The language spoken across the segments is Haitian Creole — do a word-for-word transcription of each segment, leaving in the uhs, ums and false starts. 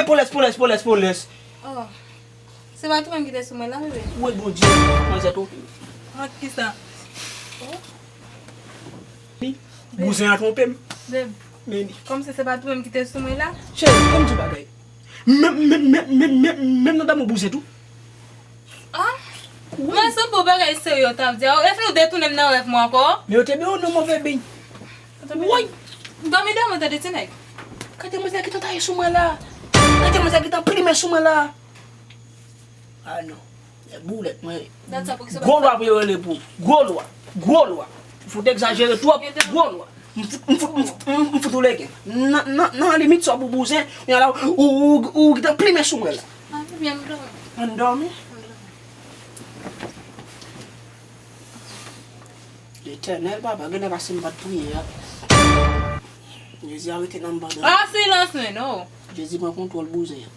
Polis, polis, polis, polis. Oh. Se pa tou menm ki te sou mwen la, bebe? Woy, Bondye, manzè twonpe m. Ak kisa? Oh. Bouzen an twonpe m. Bebe. Men li. Kòmsi se pa tou menm ki te sou mwen la? Cheri, ban m di w bagay. Menm, menm, menm, menm, menm, menm nan dòmi w bouzen tou. Ah? Wi. Mwen sanble yon bagay serye w t ap di a. Epi w detounen m nan rèv mwen ankò? Men yo te benyen w nan move beny. Woy! Dòmi, dòmi, tande ti nèg. Gade manzè ki t antre sou mwen la. Gade manzè ki t antre plimen sou mwen la. Ah non. Boulèt, mwen. Gwo lwa pou yo rele pou. Gwo lwa. Gwo lwa. Fout egzajere twòp. Gwo lwa. M fout, m fout, m fout, m fout ou legen. Nan, nan, nan limit sa w pou bouzen, yon la, ou, ou, ou gentan plimen sou mwen la. Ann dòmi. Ann dòmi. Letènèl, papa, genlè pa si m pa t priye a. Jezi arete nan m pandan. Ah, silans mwen, non. Jezi pran kontwòl bouzen an.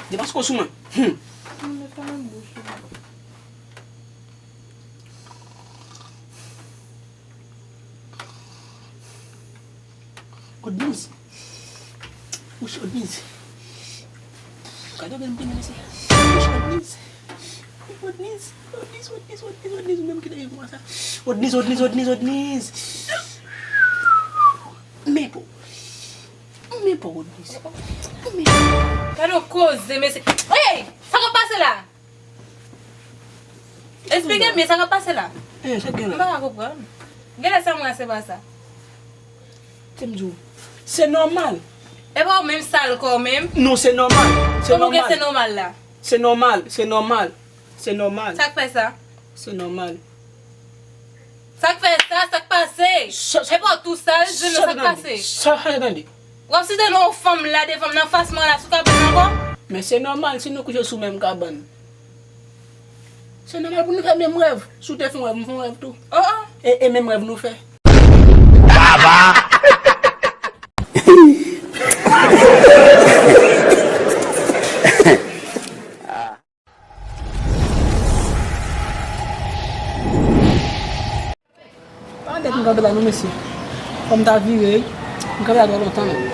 Depaske w sou mwen. Hmm. Mwen met nan bouch ou. Odniz. Wouch, Odniz. Gade w gen m pini mesye. Wouch, Odniz. Odniz. Odniz, Odniz, Odniz, Odniz, ou menm ki dèyè mwa sa. Odniz, Odniz, Odniz, Odniz. Men po. Men po, Odniz. Men po. Gade w koze, mesye. Hey! Sa k ap pase la? Esplike m byen sa k ap pase la. Eh, sa k gen la? M pa ka konprann. Genlè sa m wè a se pa sa. Te m di w, se nòmal. E pa w menm sal kò w menm? Non, se nòmal. Se nòmal. Kòman w gen se nòmal la? Se nòmal, se nòmal. Se nòmal. Sa k fè sa? Se nòmal. Sa k fè sa? Sa k pase? Sa, sa, e pa w tou sal, di nou sa k pase. Sa, sa, tande. W ap site non yon fanm la devan m nan fas mwen la sou kabann ankò? Men se nòmal si nou kouche sou menm kabann. Se nòmal pou nou fè menm rèv. Si w te fè yon rèv, m fè yon rèv tou. Oh, oh. E, e menm rèv nou fè. Baba! Pa dèt m kanpe la non mesye. Fò m ta vire wi. M kanpe la twò lontan menm.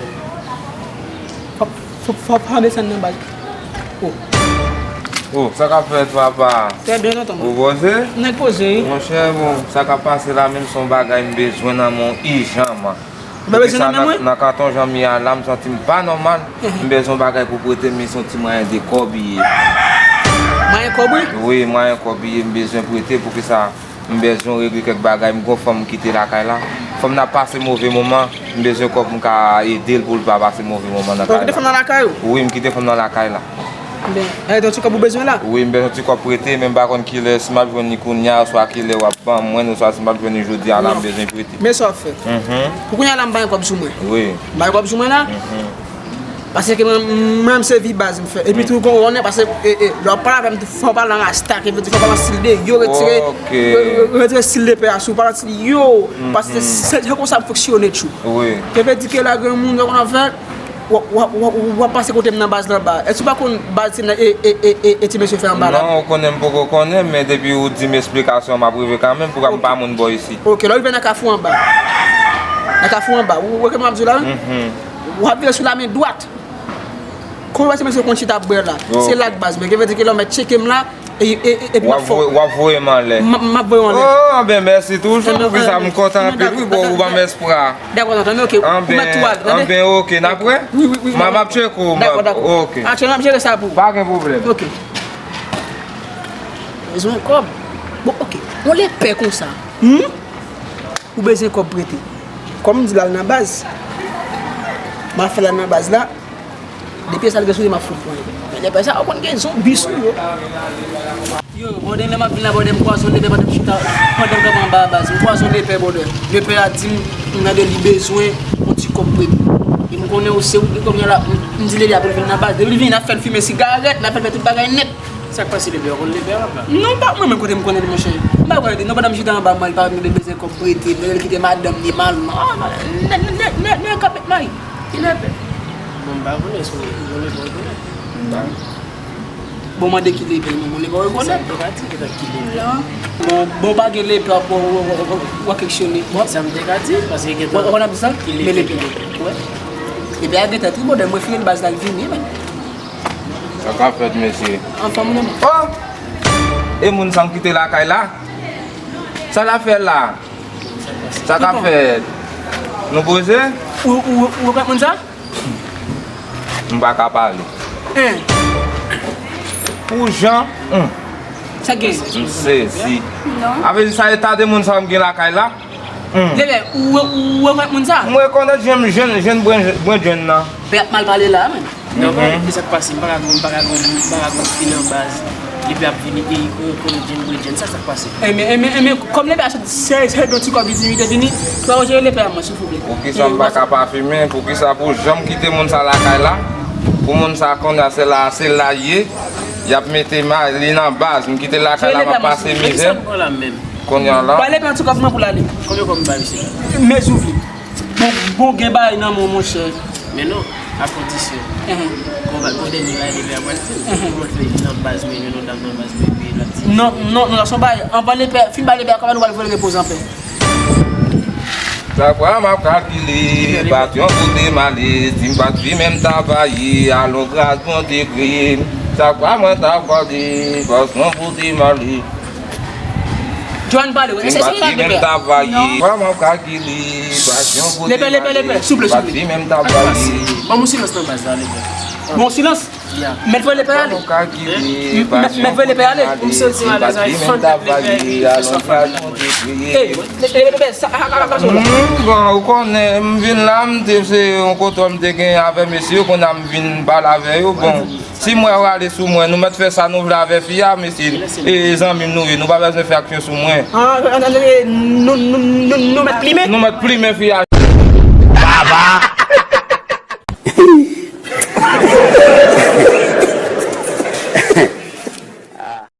Fò, fò, fò, fò desann nan baz. Oh. Oh, sa k ap fèt papa? Trè byen tonton. Ou poze? Nèg poze wi. Monchè, bon, sa k ap pase la menm se yon bagay m bezwen nan men w ijanman. Ou pa bezwen nan men mwen? Nan, nan katon jan m ye a la, m santi m pa nòmal. M bezwen yon bagay pou prete m, men se yon ti mwayen de kòb li ye. Mwayen kòb wi? Wi, mwayen kòb li ye, m bezwen prete, poukisa m bezwen regle kèk bagay, m gon fanm m kite lakay la. Fanm nan ap pase move moman, m bezwen kòb m ka ede l pou l pa pase move moman nan kay la. Ou kite fanm nan lakay ou? Wi, m kite fanm nan lakay la. Ben, e, yon ti kòb ou bezwen la? Wi, m bezwen ti kòb prete, men m pa konn kilè, si m ap jwenn li kounye a, oswa kilè w ap ban mwen, oswa si m ap jwenn li jodi a la, m bezwen prete. Men sa w ap fè. Mhm. Pou kounye a la, m pa gen kòb sou mwen. Wi. M pa gen kòb sou mwen la. Mhm. Paske mwen, mwen menm se vi baz m fè. Epi tou, ou konnen, paske, e, e, lè w ap pale avè m, tou, fò w pale an rasta, ki vle di fò w pale an stil de yo, retire, re-, re-, retire stil de pè a sou, pale an stil yo. Paske se, se konsa m fonksyone, tchou. Wi. Ki vle di ke la, gen moun, yo konn ap fè, w ap, w ap, w ap, w ap pase kote m nan baz la anba. Èske w pa konn baz se nan e, e, e, e, e ti mesye fè anba la? Non, ou konnen m poko konnen, men depi ou di m esplikasyon an, m ap rive kanmenm, poukisa m pa moun bò isit. Ok, lè w rive nan kafou anba. Nan kafou anba, ou, ou wè kòman m ap di w la? Mhm. W ap vire sou la men dwat. Kon w wè ti mesye konn chita bwè la. Se la k baz mwen. Ki vle di ke lè w mèt tcheke m la, E, e, e, epi m ap fè w. W ap voye m anlè. M, m ap voye w anlè. Oh, anben, mèsi toujou. Poukisa m kontan anpil wi, bon, ou ban m espwa. Dakò, tonton, men ok, ou mèt tou al, tande? Anben, ok, n ap wè. Wi, wi, wi. M ap tcheke w, m ap, ok. Dakò, dakò. Atè, m ap jere sa pou ou. Pa gen pwoblèm. Ok. Bezwen kòb. Bon, ok. Yon lepè konsa. Hmm? Ou bezwen kòb prete. Kòm m di l al nan baz, m ap fè l al nan baz la. Depi sa l gen sou li, m ap fout pran li. Men lepè sa yo konn gen zonbi sou yo. Yo, bòdè, lè m ap vin la, bòdè, m kwaze yon lepè pandan m chita, pandan m kanpe anba a baz. M kwaze yon lepè, bòdè. Lepè a di m, m tande li bezwen yon ti kòb prete. E m konnen ou se ou ki kòb la, m, m di lepè a pou l vin nan baz. Depi l vini, n ap fè l fimen sigarèt, n ap fè l fè tout bagay nèt. Sa k pase lepè a? Ou konn lepè a, papa? Non, pa mwen menm kote m konnen li, monchè. M pa konnen li, non, pandan m chita anba, m wè li pa vle bezwen kòb prete, li kite madanm li mal, non, nèg, nèg, nèg, nèg k ap met may. Ki lepè? Bon, m pa konnen, si w konnen, ou konnen. Bon, mande ki lepè, non, bon, lepè, ou konnen. Sa m te ka di, petèt ki lepè. Bon, bon, pa gen lepè, w, w, w, w, w a keksyone. Bon. Sa m te ka di, paske gen tan. Ou konn ap di sa? Ki lepè, ki lepè. Wè. Epi a gentan tribode, mwen file l baz la, l vini, men. Sa k ap fèt, mesye? Anfòm, ou menm? Oh! E moun sa m kite lakay la? Sa l ap fè la? Sa k ap fèt? Nou poze? Ou, ou, ou rekonèt moun sa? M pa ka pale. Hein? Pou jan, hmm, sa gen? M sezi. Non. Avè di sa eta de moun sa m gen lakay la? Hmm. Lebe, ou, ou, ou rekonèt moun sa? M rekonèt jenn, jenn, jenn bren, bren jenn nan. Pe ap mal pale la, men. Non, mhm, men sa k pase, m pa ka, m pa ka, m pa ka gon fi nan baz. Epi ap vini, e, e, konnen Jane Bredjen, sa, sa k pase? Enben, enben, enben, kòm Lebe a sot se, se yon ti kòb li di, li te vini, fè yon jere Lebe a mwen, silvouplè. Poukisa m pa ka pa fimen? Poukisa pou jan m kite moun sa lakay la? Pou moun sa konnen se la, se la ye. Y ap mete ma, li nan baz, m kite lakay la, m ap pase mizè. Kounye a la. Ba Lebe a yon ti kòb mwen pou l ale. Konbyen kòb m ba misye? Mezouvi. Bon, bon, gen bagay nan men w, monchè. Men non, a kondisyon. Ehn. Gon ba, gon dènye bagay Lebe a pral fè. Ehn. Kòman fè nan baz, men yon dam nan baz, men, men l ap di. Non, non, non, sa se yon bagay. Anvan Lebe fin ba Lebe a kòb la, nou pral voye l repoze anpè. Chak fwa m ap kalkile, pa t yon kote m ale, si m pa t fimen m ta va ye, alon gras Bondye kreye m. Chak fwa mwen t ap gade, pa t yon kote m ale. Joanne pale, wi. Ese, ese, ese, ese. Lepe, lepe, lepe, souple, souple. Ban m silans nan baz la, lepe. Bon, silans. Mèt voye lepe ale. Mèt voye lepe ale. Pou m santi m alèz avèk fanm lepe, lepe sa fanm lepe. Ey, lepe, lepe, sa, a, a, a, a, sa. Bon, ou konnen, m vin la, m te, se yon kontwòl m te gen avè mesye yo, kounye a m vin pale avè yo, bon. Si m wè yo rale sou mwen, nou mèt fè sa nou vle avè fi a, mesye, e zanmi m nou ye, nou pa bezwen fè aksyon sou mwen. Ah, ah, ah, eh, nou, nou, nou, nou mèt plimen? Nou mèt plimen fi a. Baba.